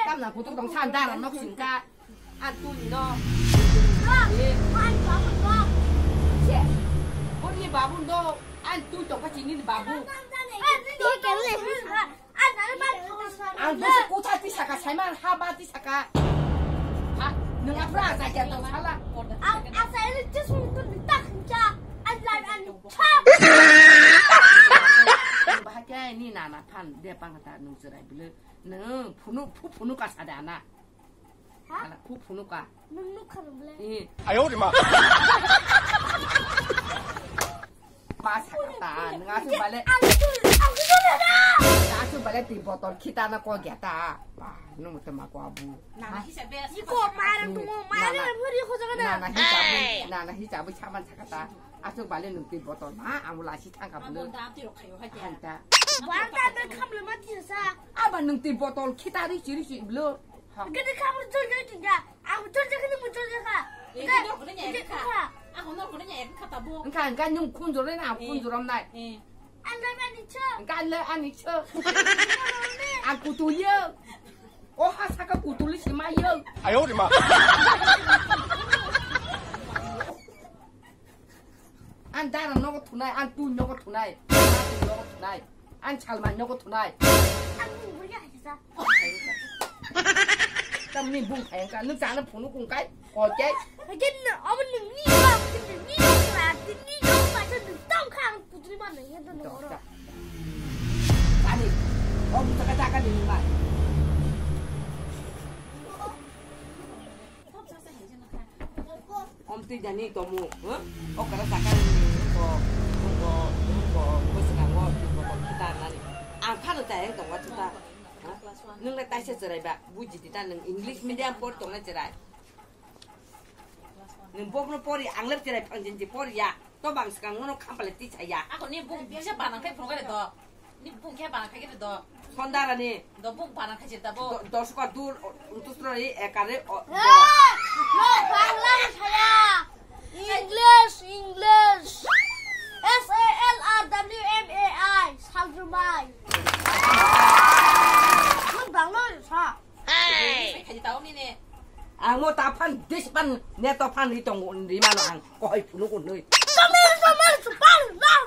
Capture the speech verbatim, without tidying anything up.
Tamna kutuk tong san dara nok singka. An tu ni no. Eh. Boni babu no. An tu tong ka chini babu. Ang bwsa kutha tisaka, saiman ha ba tisaka. Ha, nwng aphra acha kya tong sala. Ang acha ini just untuk ditak hincha. Ang lan ang cha. Bahakya ini nana phan dia pangata nwng cherai bile. Nwng phunu, phu phunu ka sada na. Ha? Ala, phu phunu ka. Nwng nukha rwble. Eh. Ayo de ma. Ba sakata, nwng aswk bale. Aswk bale twi botol khita na ko gyata. Ba, nwng mute ma ko abu. Nana hisabe. Iko mara tumo mara buri ko jaga na. Nana hisabe, nana hisabe saman sakata. Aswk bale nwng twi botol ma, ang lasi thangka bwle. Hanta. Bwang ta nwng khamle ma tisa. Aba nwng twi botol khita ri chiri si bwle. Ha. Gede khamle jol jol tinja. Ang jol jol kini mu jol jol kha. Eh, gede khamle nya kha. Ang honor khamle nya kha tabo. Engka, engka nwng khunjor na, eh, khunjor am nai. Eh. Ang lai ba ni cho. Engka lai ani cho. Ang kutu ye. O ha saka kutu li si ma ye. Ayo de ma. An dara nogo thunai, an tu nogo thunai, an tu nogo thunai, an chalma nogo thunai. Ang bung buri hai sa. Tamni bung khai ka, nuk chana phunu kung kai, ko kai. Again, amun ni ni ba, ni ni ba, ni ni ba, sa ni tong khang putri ba ni ya no. Ani, om taka taka ni mai. Om twi jani tomu, huh? O kara sakani ni ko, ko, ko, ko swnamo, ko, ko, kita nani. Ang phano chayang tongo chuta. Huh? Nwng le taisa cherai ba, buji di ta nwng English medium por tongna cherai. Nwng bokno pori, ang le cherai phangjin ji pori ya. To bang swkang ngono khampale tisaya. Ako ni bung bisa banang khai phunukare do. Ni bung khe banang khai khe do. Sondarani. Do bung banang khai jeta bo. Do, dosko dur, o, utusrori, ekare, o, do. Hey! Hey, Bangla ni saya. English, English. S A L R W M A I, salrumai. Nwng Bangla ni sa. Hey! Khai jeta o ni ne. Ang mo ta phan, dis phan, ne to phan ri tong, ri mano ang. Kohoi phunuk nui. Samir, samir, samir, samir.